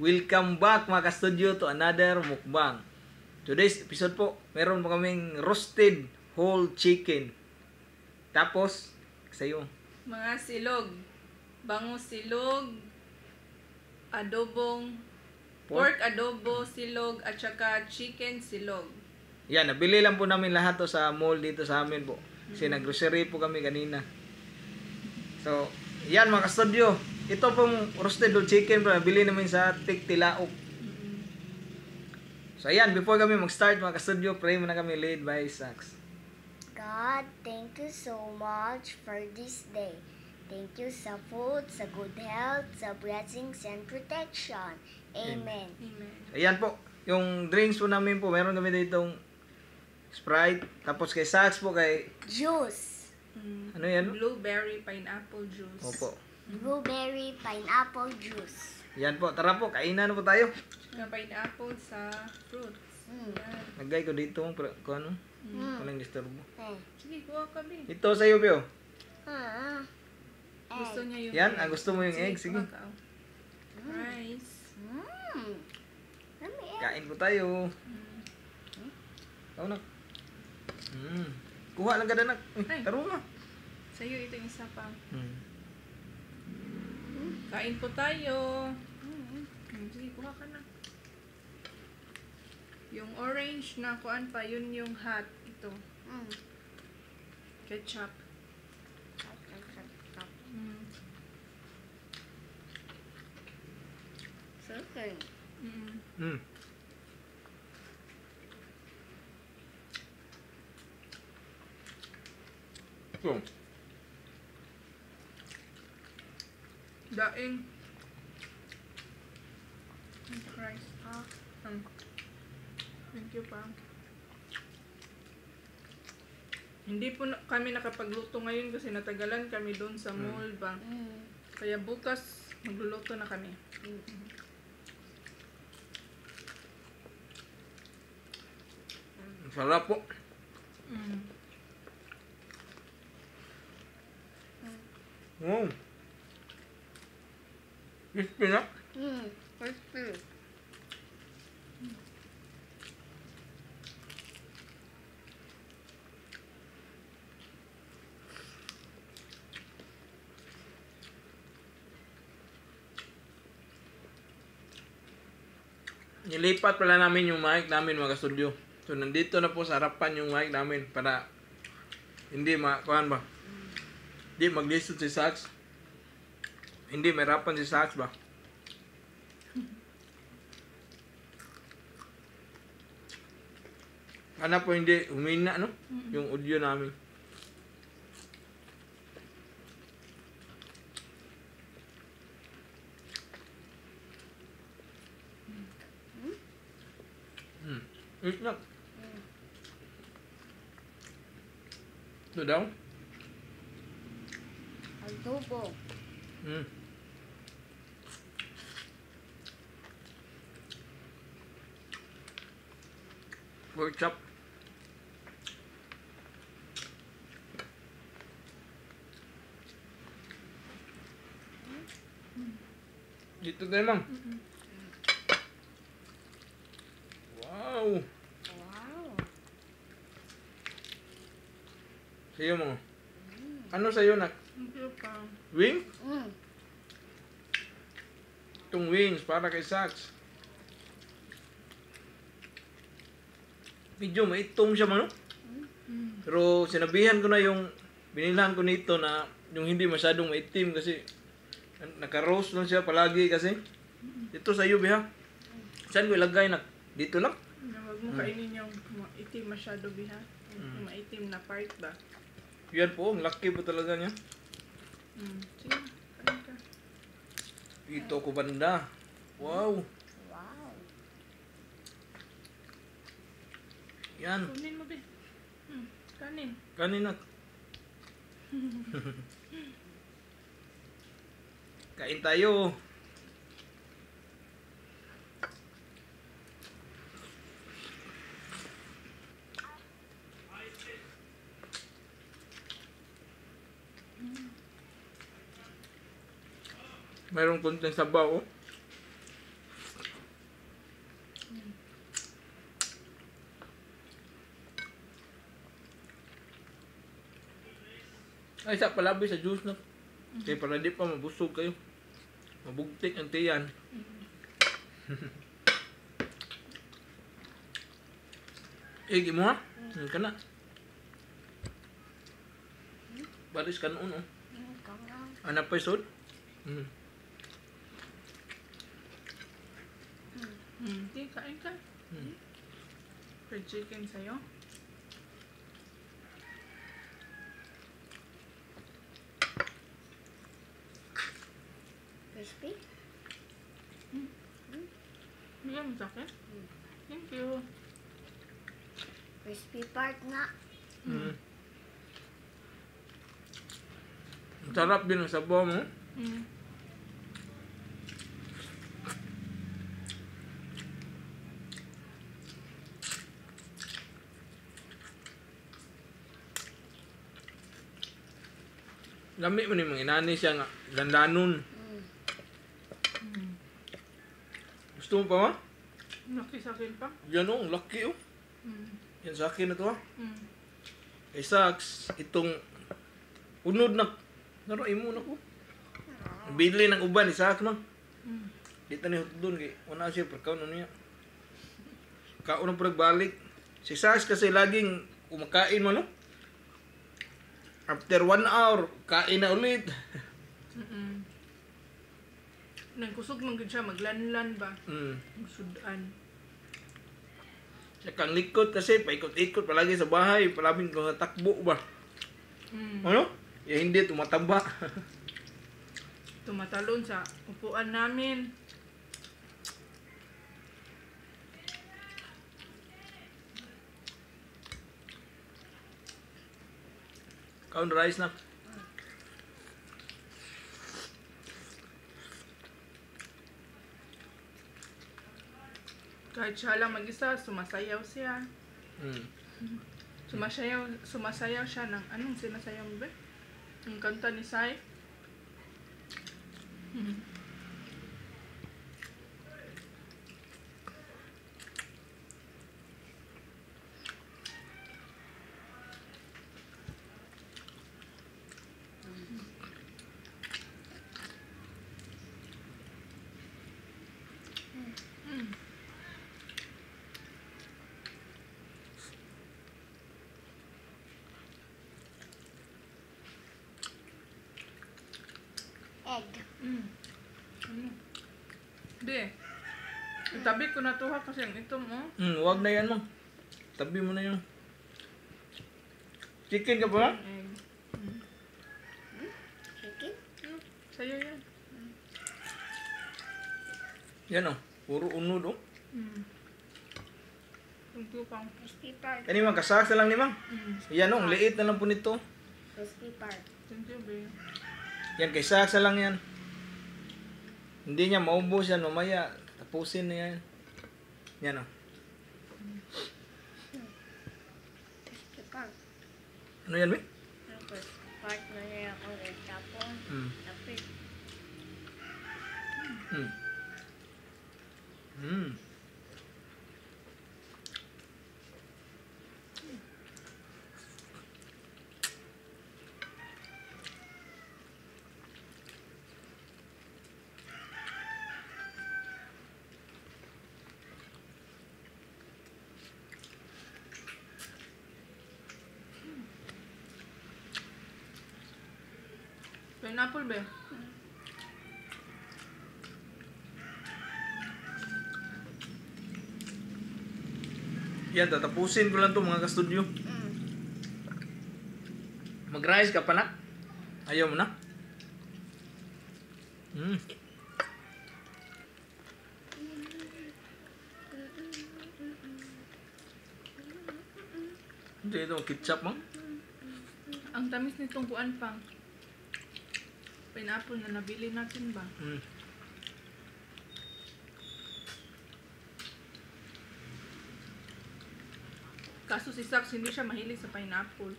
Welcome back mga ka-studio to another mukbang. Today's episode po, meron po kaming roasted whole chicken. Tapos, sa'yo. Mga silog. Bangus silog, adobong, pork adobo silog, at saka chicken silog. Yan, nabili lang po namin lahat to sa mall dito sa amin po. Kasi nag-grocery po kami kanina. So, yan mga ka-studio. Ito pong roasted whole chicken po, nabili namin sa Tiktilaok. So, ayan, before kami mag-start mga ka-studio, pray muna kami led by Sax. God, thank you so much for this day. Thank you sa food, sa good health, sa blessings and protection. Amen. Amen. Ayan po, yung drinks po namin po, meron kami ditong Sprite, tapos kay Sax po kay, Juice. ano yan? Blueberry pineapple juice. Opo. Blueberry pineapple juice. Yan po, tara po, kainan na po tayo. Nga pineapple sa fruits. Yan. Nagay ko dito, kung ano, walang disturbo. Sige, kuha ka din. Ito sa'yo, Pio. Gusto niya yung Yan, egg. gusto mo yung egg, sige. kuha ka. Rice. Kain po tayo. Tao na. Kuha lang ka na. Ay. Taro na. Sa'yo ito yung isa pa. Kain po tayo. Sige, kuha ka na. Yung orange na kuan pa, yun yung hot. Ito. Ketchup. Okay. So, Daing. Rice. Thank you pa. Hindi po kami nakapagluto ngayon kasi natagalan kami doon sa mall ba. Kaya bukas magluluto na kami. sarap po. Wow. Crispy na. Crispy. Nilipat pala namin yung mic namin mga studio. So nandito na po sa harapan yung mic namin para hindi kuhan ba? Hindi mag-listen si Sax. Hindi mahirapan si Sax ba? Sana po hindi humina no? Yung audio namin. Eat na. Ito daw? Adobo. Pork chop. Dito tayo, ma'am. Wow. Wow. Sa'yo mo. Ano sa'yo, nak? Thank you pa. Wing? Itong wings para kay Sax. Medyo maitom siya man, no? Pero sinabihan ko na yung binilan ko nito na yung hindi masyadong maitim kasi naka-roast lang siya palagi kasi. Ito sa'yo, biha. Saan ko ilagay, nak? Dito lang? Huwag mo kainin yung itim masyado biha. Yung maitim na part ba? Yan po, ang laki po talaga niya. Sige, kain ka. Ito ko banda. Wow. Wow. Yan. Kunin mo, be. Kanin. Kanina. Kain tayo. Mayroong konting sabaw, oh. Ay, sa palabi sa juice na. Kaya para di pa mabusog kayo. Mabugtik ang tiyan. Eh, mo ha? Kana. Baris kan uno. Anak pa isod? Di, kain ka. Fried chicken sa'yo. Crispy? Bigyan mo sa akin. Thank you. Crispy part nga. Sarap din ang sabaw mo. Lami mo ni mga inani siya nga. Landanon. Gusto mo pa ma? Laki sa akin pa. Yan o, ang laki o. Yan sa akin na to ha. Kay Sax, itong unod na. Naroy mo na ko. Bili ng uban ni Sax man. Dito ni doon kay una siya pagkaon niya. Kaon ang pagbalik. Si Sax kasi laging kumakain mo no. After 1 hour, kain na ulit. Nagkusog man gud siya, maglanlan ba? Magsudan. Siya kang likod kasi, paikot-ikot palagi sa bahay, palabing kong takbo ba? Ano? Ya hindi, tumataba. Tumatalon sa upuan namin. Kaon rice na. Kahit siya lang mag-isa, sumasayaw siya. Sumasayaw siya ng anong sinasayaw mo ba? Yung kanta ni Sai. Egg. Di. Itabi ko na to ha kasi ang ito mo. Wag na yan mo. Tabi mo na yun. Chicken ka ba? Egg. Chicken? Sa'yo yan. Yan o. Puro unod o. Thank you, Pang. Crispy part. Kani mang kasaks na lang ni mang. Yan o, ang liit na lang po nito. Crispy part. Thank you, babe. Yan, kay saksa lang yan. Hindi niya maubos yan mamaya. Tapusin niya yan. Yan o. Crispy part. Ano yan, be? Ang crispy part na niya ako rin. Tapos, tapos, Pineapple, babe. Yan, tatapusin ko lang to mga ka-studio. Mag-rice ka pa na? Ayaw mo na? Hindi ito, ketchup mo? Ang tamis nitong kuan, Pang. Pineapple na nabili natin ba? Kaso si Sax hindi siya mahilig sa pineapple.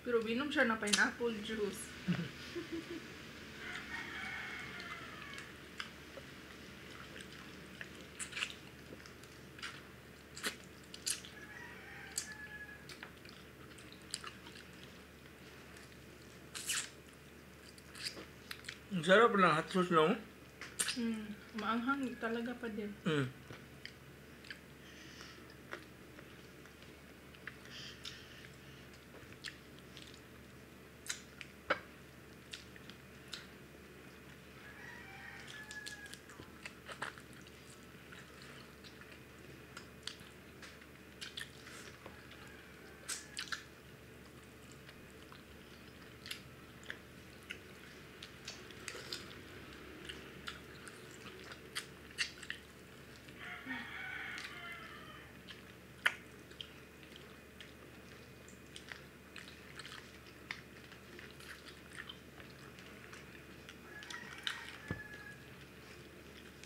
Pero binom siya ng pineapple juice. Ang sarap lang hot sauce lang. Maanghang talaga pa din.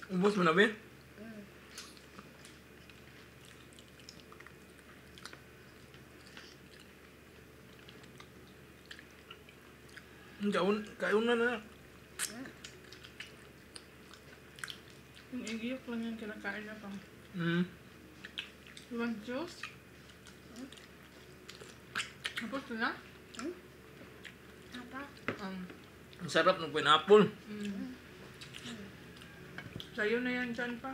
Ubos mo na, be? Kauna na. Yung igiyok lang yung kinakain na pang. You want juice? Tapos na? Apa? Ang sarap ng pineapple. Sa'yo na yan dyan pa.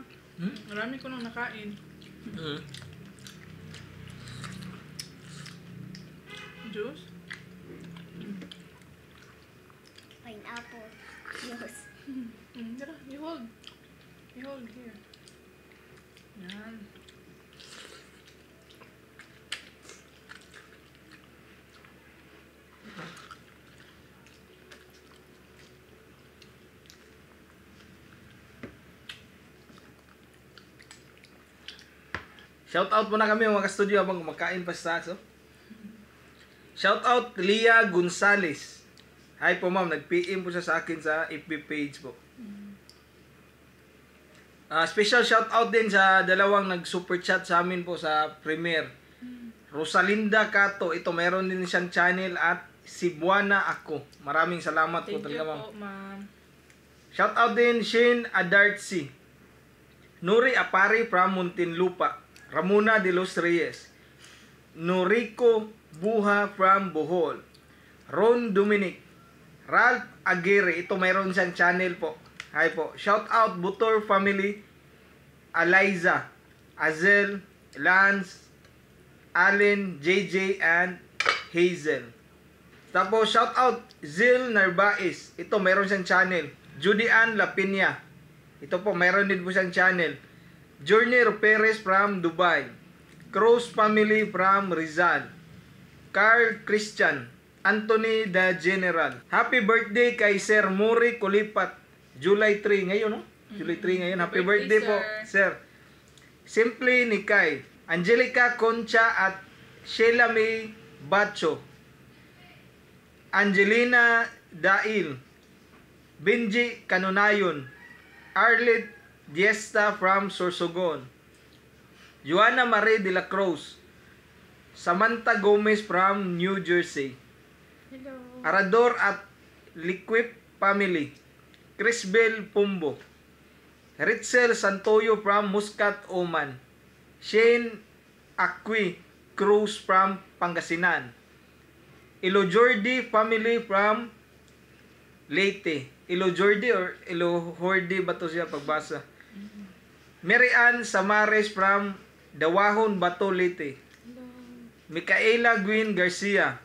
Marami ko nang nakain. Juice? Pineapple. Juice. Tara, you hold. You hold here. Yan. Shout out muna kami mga ka-studio habang kumakain pa sa so. Shout out Lia Gonzales. Hi po ma'am, nag-PM po siya sa akin sa FB page po. Special shout out din sa dalawang nag-super chat sa amin po sa premiere. Rosalinda Cato, ito meron din siyang channel at Cebuana Ako. Maraming salamat po Thank talaga you ma'am. po, ma'am. Shout out din Shane Adartsi. Nuri Apari from Muntinlupa. Ramona de los Reyes. Noriko Buha from Bohol. Ron Dominic. Ralph Aguirre. Ito mayroon siyang channel po. Hi po. Shout out Butor family. Eliza. Azel. Lance. Allen. JJ and Hazel. Tapos shout out Zil Narvaez. Ito mayroon siyang channel. Judy Ann Lapina. Ito po mayroon din po siyang channel. Journey Perez from Dubai. Cruz family from Rizal. Carl Christian. Anthony the General. Happy birthday kay Sir Mori Kulipat. July 3 ngayon, no? July 3 ngayon. Happy birthday po, sir. Simply Nikay. Angelica Concha at Sheila May Bacho. Angelina Dail. Benji Kanunayon. Arlet Diesta from Sorsogon. Joanna Marie de la Cruz. Samantha Gomez from New Jersey. Hello. Arador at Liquip family. Crisbel Pumbo. Ritzel Santoyo from Muscat, Oman. Shane Acqui Cruz from Pangasinan. Ilojordi family from Leyte. Ilojordi or Ilohordi ba to siya pagbasa? Mary Ann Samares from Dawahon, Bato, Leyte. Micaela Gwyn Garcia.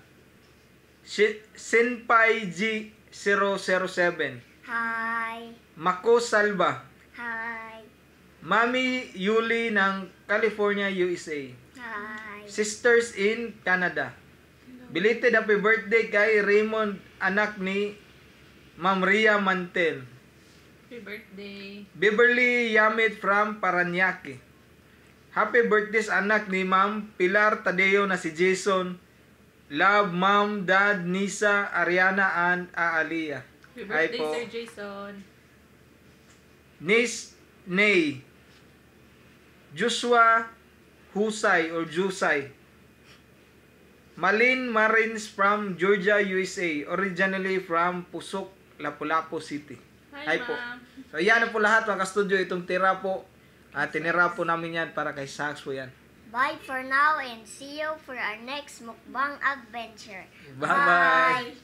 Senpai G007. Hi. Mako Salva. Hi. Mami Yuli ng California, USA. Hi. Sisters in Canada. Belated happy birthday kay Raymond, anak ni Ma'am Ria Mantel. Happy birthday. Beverly Yamit from Paranaque. Happy birthday sa anak ni Ma'am Pilar Tadeo na si Jason. Love Ma'am, Dad, Nisa, Ariana, and Aalia. Happy Hi birthday, po. Sir Jason. Nis Nay. Joshua Husay or Jusay. Malin Marins from Georgia, USA. Originally from Pusok, Lapu-Lapu City. Hi, po. ma'am. So yan na po lahat mga ka-studio. Itong tira po. Tinira po namin yan para kay Sax po yan. Bye for now and see you for our next mukbang adventure. Bye-bye. Bye.